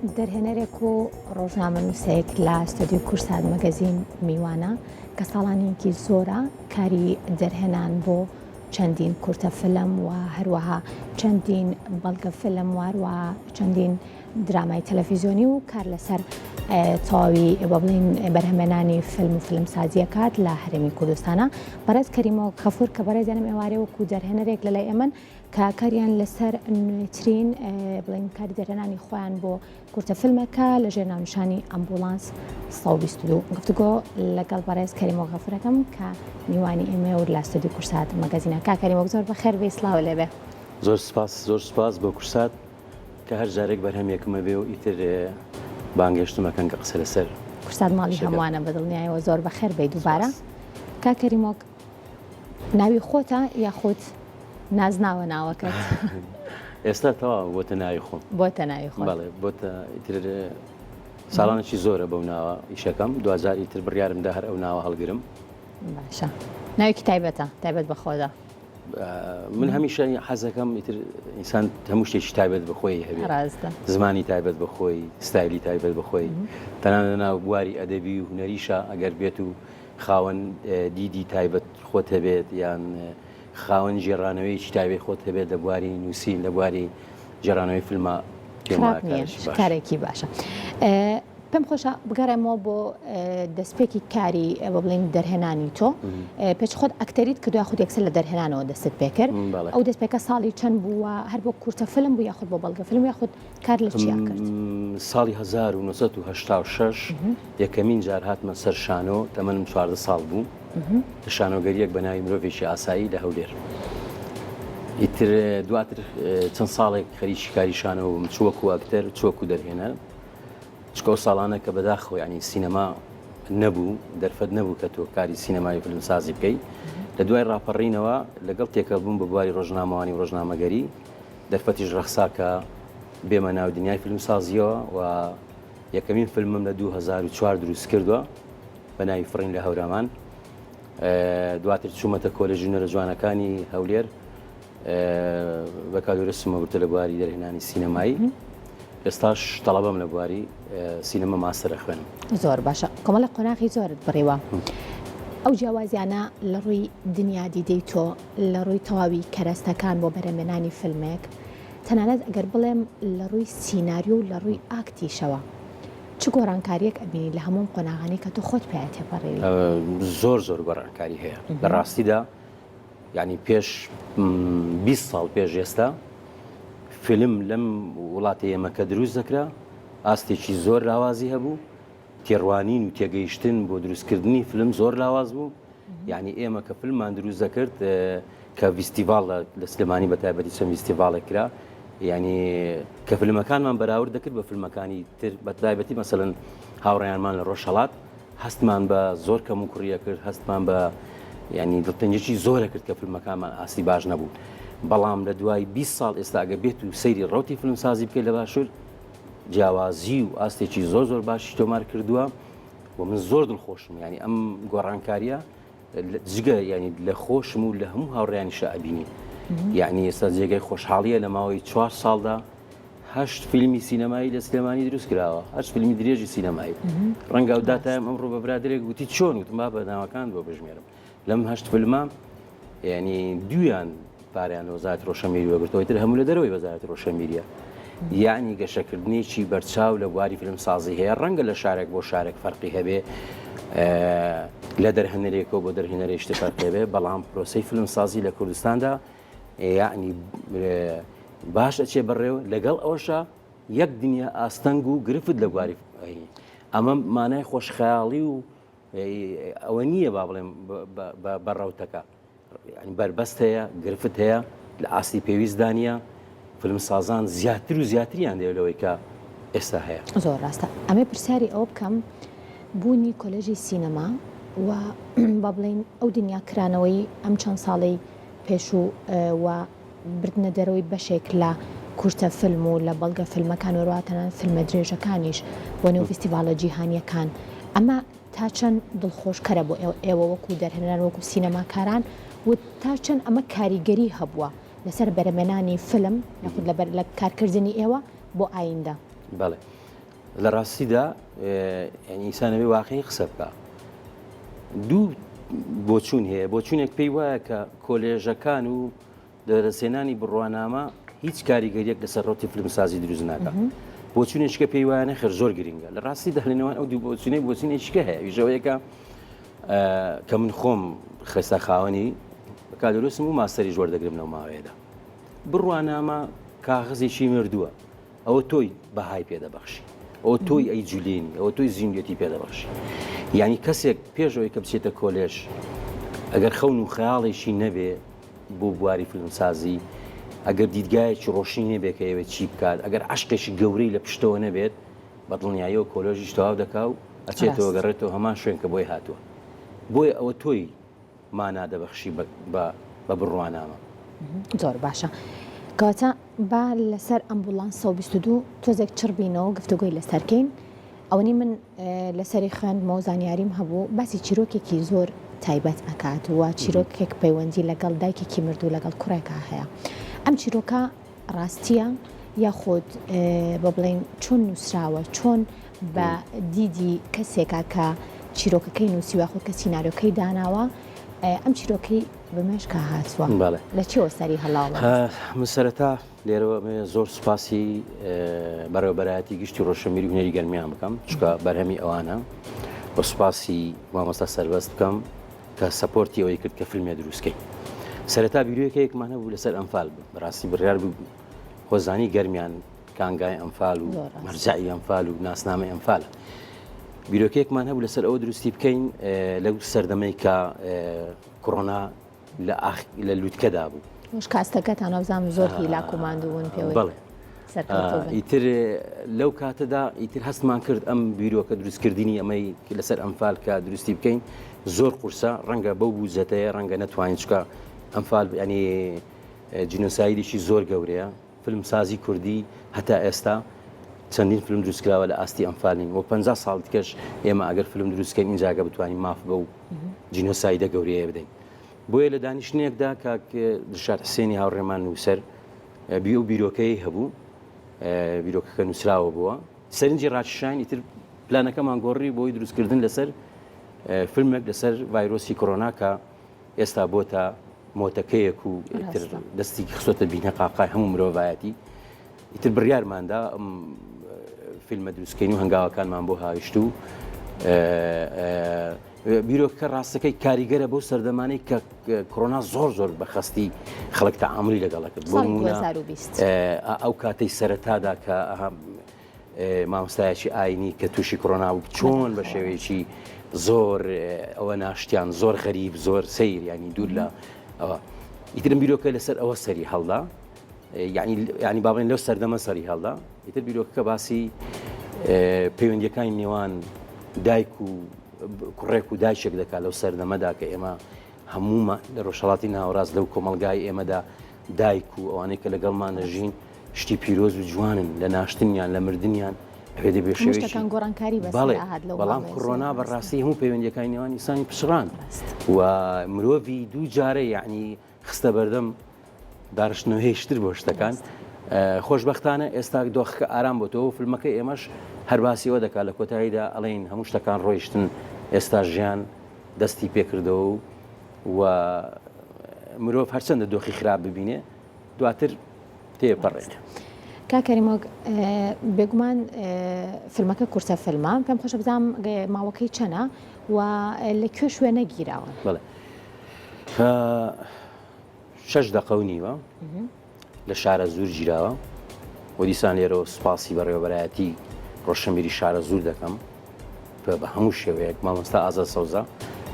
دەرهێنەرێک و ڕۆژنامەنووسێک لە ستۆدیۆی کورسات مەگەزین میوانە کە ساڵانێکی زۆرە کاری دەرهێنان بۆ چەندین کورتە فلم و هەروەها چەندین بەڵگە فلم واروە چەندین درامای تەلەفیزیۆنی و کار لەسەر تەواوی بە بڵین بەرهەمێنانی فیلم و فیلمسازیەکات لە هەرێمی کوردستانە بەڕێز کەریمۆک غەفور کە بەڕێزیانم ئێوارێ وەکو دەرهێنەرێک لە لای ئێمەن کە کاریان لەسەر نوێترین بڵین کاری دەرهێنانی خۆیان بۆ کورتە فیلمەکە لە ژێر ناونیشانی ئەمبوڵانس 122 گفتوگۆ لەگەڵ بەڕێز کەریمۆک غەفورەکەم کە میوانی ئێمە و لە ستۆدیۆ کورسات مەگەزینە کا کەریمۆک زۆر بەخێر بێی سڵاو لێبێ. زۆر سپاس زۆر سپاس بۆ کورسات. کە هەر جارێک بەرهەمێکم ئەبێ و ئیتر بانگهێشتم ئەکەن کە قسە لەسەر کورسات ماڵی شتێک هەمووانە بە دڵنیایەوە زۆر بەخێر بێی دووبارە سپاس. کاک کەریمۆک ناوی خۆتە یاخود نازناوە ناوەکەت؟ ئێستا تەواو بۆتە ناوی خۆم. بۆتە ناوی خۆت. بەڵێ بۆتە ئیتر ساڵانێکی زۆرە بەو ناوە ئیشەکەم دواجار ئیتر بڕیارم دا هەر ئەو ناوە هەڵگرم. باشە ناوێکی تایبەتە تایبەت بە خۆتە. من هەمیشە حەزەکەم ئیتر ئینسان هەموو شتێکی تایبەت بە خۆی هەبێت ڕاستە زمانی تایبەت بە خۆی ستایلی تایبەت بە خۆی تەنانە ناو بواری ئەدەبی و هونەریشە ئەگەر بێت و خاوەن دیدی تایبەت خۆت هەبێت یان خاوەن گێڕانەوەیەکی تایبەت خۆت هەبێت لە بواری نووسین لە بواری گێڕانەوەی فیلمە پێم خراپ وایە نییە کارێکی باشە. کارێکی باشە پێم خۆشە بگەڕێمەوە بۆ دەستپێکی کاری بە بڵین دەرهێنانی تۆ پێش خۆت ئەکتەریت کردو یاخود یەکسەر لە دەرهێنانەوە دەستت پێکرد ئەو دەستپێکە ساڵی چەند بووە هەر بۆ کورتە فیلم بوو یاخود بۆ بەڵگە فیلم یاخود کار لە چیا کرد؟ ساڵی 1986 یەکەمین جار هاتمە سەر شانۆ تەمەنم 14 ساڵ بوو لە شانۆگەریەک بە ناوی مرۆڤێکی ئاسایی لە هەولێر ئیتر دواتر چەند ساڵێک خەریکی کاری شانۆ بووم چ وەکو ئەکتەر چ وەکو دەرهێنەر چونکە ئەو ساڵانە کە بەداخەوە یانی سینەما نەبوو، دەرفەت نەبوو کە تۆ کاری سینەمایی و فیلمسازی بکەی. لە دوای ڕاپەڕینەوە لەگەڵ تێکەڵبوون بە بواری ڕۆژنامەوانی و ڕۆژنامەگەری، دەرفەتیش ڕەخسا کە بێمە ناو دنیای فیلمسازییەوە و یەکەمین فیلمم لە 2004 دروست کردووە بە ناوی فڕین لە هەورامان. دواتر چوومەتە کۆلێژی هونەرە جوانەکانی هەولێر. بەکالۆریۆسم وەرگرتووە لە بواری دەرهێنانی سینەمایی ئێستاش تەڵەبەم لە بواری سینەما ماستەر ئەخوێنم. زۆر باشە کۆمەڵێک قۆناغی زۆرت بڕیوە ئەو جیاوازیانە لە ڕووی دنیا دیدەی تۆ لە ڕووی تەواوی کەرەستەکان بۆ بەرهەمێنانی فیلمێک تەنانەت ئەگەر بڵێم لە ڕووی سیناریۆ و لە ڕووی ئاکتیشەوە چ گۆڕانکاریەک ئەبینی لە هەموو قۆناغانەی کە تۆ خۆت پیا تێپەڕیوی؟ زۆر زۆر گۆڕانکاری هەیە لە ڕاستیدا یانی پێش 20 ساڵ پێش ئێستا فیلم لەم وڵاتی ئێمە کە دروست دەکرا ئاستێکی زۆر لاوازی هەبوو تێڕوانین و تێگەیشتن بۆ دروستکردنی فیلم زۆر لاواز بوو یعنی ئێمە کە فیلممان دروست دەکرد کە ڤیستیڤاڵ لە سلێمانی بە تایبەتی چەند ڤیستیڤاڵێک کرا یعنی کە فیلمەکانمان بەراورد دەکرد بە فیلمەکانی تر بە تایبەتی مەسەلەن هاوڕێیانمان لە ڕۆژهەڵات هەستمان بە زۆر کەموکوڕی ئەکرد، هەستمان بە یانی دڵتەنگیی زۆر ئەکرد کە فیلمەکانمان ئاستی باش نەبوو. بەڵام لە دوای 20 ساڵ ئێستا ئەگە بێت و سەیری ڕەوتی فیلمسازی بکەیت لە باشوور جیاوازی و ئاستێکی زۆر زۆر باشی تۆمار کردووە و من زۆر دڵخۆشم یانی ئەم گۆڕانکاریە جگە یانی لە خۆشم و لە هەموو هاوڕیانیشە ئەبینی یعنی ئێستا جێگەی خۆشحاڵیە لە ماوەی چوار ساڵدا هەشت فیلمی سینەمایی لە سلێمانی دروست کراوە هەشت فیلمی درێژی سینەمایی ڕەنگە ئەو داتایم ئەمڕۆ بە برادێک گوتی چۆن وتم با بە ناوەکان بۆ بژمێرم لەم هەشت فیلمە یعنی دویان پاریان لە وەزارەتی ڕۆشنبیری وەرگرتەوە تر هەموو لە دەرەوەی وەزارەتی ڕۆشنبیریە یعنی گەشەکردنێکی بەرچاو لە بواری فیلمسازی هەیە ڕەنگە لە شارێک بۆ شارێک فەرقی هەبێ لە دەرهێنەرێکەوە بۆ دەرهێنەرێکی فەرقی هەبێ بەڵام پرۆسەی فیلمسازی لە کوردستاندا یەعنی باش ئەچێ بەڕێوە لەگەڵ ئەوەشا یەک دنیا ئاستەنگ و گرفت لە بواری ئەمە مانای خۆشخەیاڵی و ئەوە نییە با بڵێم بە ڕەوتەکە بەربەست هەیە گرفت هەیە لە ئاستی پێویستدا نییە فیلمسازان زیاتر و زیاتریان دەوێت لەوەی کە ئێستا هەیە. زۆر ڕاستە ئەمێ پرسیاری ئەوە بکەم بوونی کۆلێژی سینەما و با بڵێین ئەو دنیا کرانەوەی ئەم چەند ساڵەی پێشوو و بردنە دەرەوەی بەشێک لە کورتە فیلم و لە بەڵگە فیلمەکان و هەروەها تەنانەت فیلمە درێژەکانیش بۆ نێو فیستیڤاڵە جیهانییەکان ئەمە تا چەند دڵخۆشکەرە بۆ ئێوە وەکوو دەرهێنەران وەکوو سینەماکاران و تا چەند ئەمە کاریگەری هەبووە لەسەر بەرهەمێنانی فیلم یاخود لەبەر لە کارکردنی ئێوە بۆ ئایندە؟ بەڵێ. لە ڕاستیدا یعنی ئینسان ئەبێ واقعی قسە بکا. دوو بۆچوون هەیە، بۆچوونێک پێی وایە کە کۆلێژەکان و دەرەسێنانی بڕوانامە هیچ کاریگەریەک لەسەر ڕەوتی فیلمسازی دروست ناکات. بۆچوونێکیکە پێی وایە نەخێر زۆر گرنگە. لە ڕاستیدا لە نێوان ئەو دوو بۆچوونەی بۆچوونێکیکە هەیە، ئەویش ئەوەیە کە کە من خۆم خێستا خاوەنی بەکالۆریۆسم و ماستەریش وەردەگرم لەو ماوەیەدا. بڕوانامە کاغەزێکی مردووە. ئەوە تۆی بەهای پێ دەبەخشی، ئەوە تۆی ئەیجولێنی، ئەوە تۆی زیندێتی پێ دەبەخشی. یعنی کەسێک پێش ئەوەی کە بچێتە کۆلێژ ئەگەر خەون و خەیاڵێکی نەبێ بۆ بواری فیلمسازی، ئەگەر دیدگایەکی ڕۆشنی نەبێ کە ئەیەوێت چی بکات، ئەگەر عەشقێکی گەورەی لە پشتەوە نەبێت، بە دڵنیاییەوە کۆلێژیش تەواو دەکا و ئەچێتەوە گەڕێتەوە هەمان شوێن کە بۆی هاتووە. بۆیە ئەوە تۆی مانا دەبەخشی بە بڕوانامە. زۆر باشە کەواتە با لەسەر ئەمبوڵانس 122 تۆزێک چڕ بینەوە گفتوگۆی لەسەر کەین ئەوەنی من لەسەری خوێندمەوە زانیاریم هەبوو باسی چیرۆکێکی زۆر تایبەت ئەکات و چیرۆکێک پەیوەندی لەگەڵ دایکێکی مردوو لەگەڵ کوڕێکا هەیە ئەم چیرۆکە ڕاستیە یاخود بە بڵێین چۆن نووسراوە چۆن بە دیدی کەسێکە کە چیرۆکەکەی نووسیوە یاخود کە سیناریۆکەی داناوە ئەم چیرۆکەی بە مێشکا هاتووە لە چیەوە سەری هەڵاوە؟ من سەرەتا لێرەوە زۆر سوپاسی بەڕێوەبەرایەتی گشتی ڕۆشنبیری هونەری گەرمیان بکەم چونکە بەرهەمی ئەوانە و سوپاسی مامۆستا سەربەست بکەم کە support ی ئەوەی کرد کە فیلمێ دروستکەین سەرەتا بیرۆکەیەکمان هەبوو لەسەر ئەنفال بوو بەڕاستی بڕیار بوو خۆزانی گەرمیان کانگای ئەنفال و مەرجعی ئەنفال و ناسنامەی ئەنفالە بیرۆکەیەکمان هەبوو لەسەر ئەوە دروستی بکەین لەو سەردەمەی کە کۆرۆنا لە لە لوتکەدا بوو مش کاستەکەتان ئەوزام زۆر هیلاک و ماندوو بوون پێوەی بەڵێ ئیتر لەو کاتەدا ئیتر هەستمان کرد ئەم بیرۆکە دروستکردنی ئەمەی لەسەر ئەمفال کە دروستی بکەین زۆر قورسە ڕەنگە بەو بوجەتەیە ڕەنگە نەتوانین چکە ئەمفال ینی جینۆسایدێکی زۆر گەورەیە فیلمسازی کوردی هەتا ئێستا چەندین فیلم دروستکراوە لە ئاستی ئەمفال نین و 50 ساڵ دیکەش ئێمە ئەگەر فیلم دروستکەین ئینجاگە بتوانین ماف بەو جینۆسایدە گەورەیە بدەین بۆیە لە دانیشتنێکدا کاک دلشاد حسێنی هاوڕێمان نووسەر بی ئەو بیرۆکەی هەبوو بیرۆکەکە نووسراوە بووە سەرنجی ڕاکیشاین ئیتر پلانەکەمان گۆڕی بۆی دروستکردن لەسەر فیلمێک لەسەر ڤایرۆسی کۆرۆنا کە ئێستا بۆتە مۆتەکەیەک و ئیتر دەستی خستۆتە بینە قاقای هەموو مرۆڤایەتی ئیتر بڕیارماندا ئەم فیلمە دروستکەین و هەنگاوەکانمان بۆ هاویشت و بیرۆکەکە ڕاستەکەی کاریگەرە بەو سەردەمانەی کە کۆرۆنا زۆر زۆر بە خەستی خەڵک تەعاملی لەگەڵە کرد بۆ نمونە ئەو کاتەی سەرەتادا کە مامۆستایەکی ئاینی کە تووشی کۆرۆنا بوو چۆن بە شێوەیەکی زۆر ئەوە ناشتیان زۆر غەریب زۆر سەیر ینی دوور لە ئەوە ئیترم بیرۆکە لەسەر ئەوە سەری هەڵدا یعنی یعنی با بڵێن لەو سەردەمە سەری هەڵدا ئیتر بیرۆکەکە باسی پەیوەندیەکانی نێوان دایک و کوڕێک و دایکێک دەکات لەو سەردەمەدا کە ئێمە هەموومان لە ڕۆژهەڵاتی ناوەڕاست لەو کۆمەڵگای ئێمەدا دایک و ئەوانەی کە لەگەڵمان دەژین شتی پیرۆز و جوانن لە ناشتنیان لە مردنیان ئەوێ دەبێ شتەکان گۆڕانکاری بەڵێ بەڵام کۆرۆنا بەڕاستی هەموو پەیوەندیەکانی نێوان ئینسانی پچڕاند و مرۆڤی دوو جارە یعنی خستە بەردەم داڕشتنەوەی شتر بۆ شتەکان. خۆشبەختانە ئێستا دۆخەکە ئارام بۆتەوە و فیلمەکەی ئێمەش هەر باسی ئەوە دەکات لە کۆتاییدا ئەڵێین هەموو شتەکان ڕۆیشتن ئێستا ژیان دەستی پێکردەوە و و مرۆڤ هەرچەندە دۆخی خراپ ببینێ دواتر تێپەڕێنێ. کاک کەریمۆک بێگومان فیلمەکە کورتە فیلمە پێم خۆشە بزانم ماوەکەی چەنە و لە کوێ شوێنە گیراوە؟ بەڵێ شەش دەقە و نیوە لە شارەزوور گیراوە و دیسان لێرەوە سوپاسی بەڕێوەبەرایەتی ڕۆشنبیری شارەزوور دەکەم بە هەموو شێوەیەک مامۆستا ئازاد سەوزە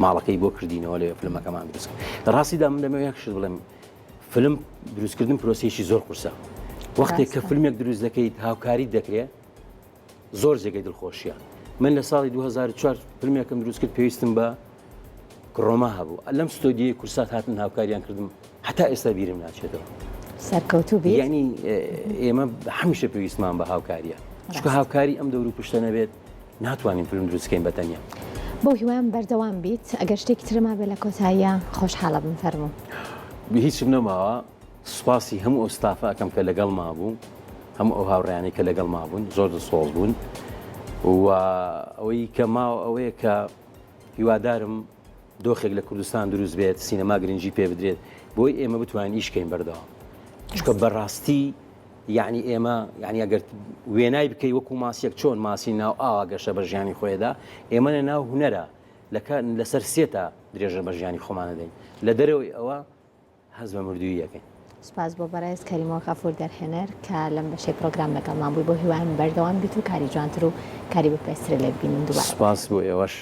ماڵەکەی بۆ کردینەوە لەوێ فیلمەکەمان دروست کرد لە ڕاستیدا من دەمەوێت یەک شت بڵێم فیلم دروستکردن پرۆسەیەکی زۆر قورسە وەختێک کە فیلمێک دروست دەکەیت هاوکاریت دەکرێت زۆر جێگەی دڵخۆشیە من لە ساڵی 2004 فیلمێکم دروست کرد پێویستم بە chroma هەبوو لەم ستۆدیۆی کورسات هاتن هاوکاریان کردم هەتا ئێستا بیرم ناچێتەوە. سەرکەوتوو بیت. یعنی ئێمە هەمیشە پێویستمان بە هاوکاریە چونکە هاوکاری ئەم دەور و پشتە نەبێت ناتوانین فیلم دروستکەین بە تەنیا. بەو هیوایەم بەردەوام بیت ئەگەر شتێکی تر مابێ لە کۆتاییا خۆشحاڵە بم فەرموو. هیچم نەماوە سوپاسی هەموو ئەو ستافە ئەکەم کە لەگەڵما بوو، هەموو ئەو هاوڕێیانەی کە لەگەڵما بوون زۆر دڵسۆز بوون. و ئەوەی کە ماوە ئەوەیە کە هیوادارم دۆخێک لە کوردستان دروست بێت سینەما گرنگی پێ بدرێت بۆی ئێمە بتوانین ئیشکەین بەردەوام چونکە بەڕاستی یعنی ئێمە یعنی ئەگەر وێنای بکەی وەکو ماسیەک چۆن ماسی ناو ئاوا گەشە بە ژیانی خۆیدا ئێمە لە ناو هونەرە لەسەر سێتا درێژە بە ژیانی خۆمانە دەین لە دەرەوەی ئەوە هەست بە مردوویی ئەکەین. سوپاس بۆ بەڕێز کەریمۆ غەفور دەرهێنەر کە لەم بەشەی پڕۆگرام لەگەڵمان بووی بەو هیوایەم بەردەوام بیت و کاری جوانتر و کاری بەپێزترت لێ ببینین دووبارە. سوپاس بۆ ئێوەش.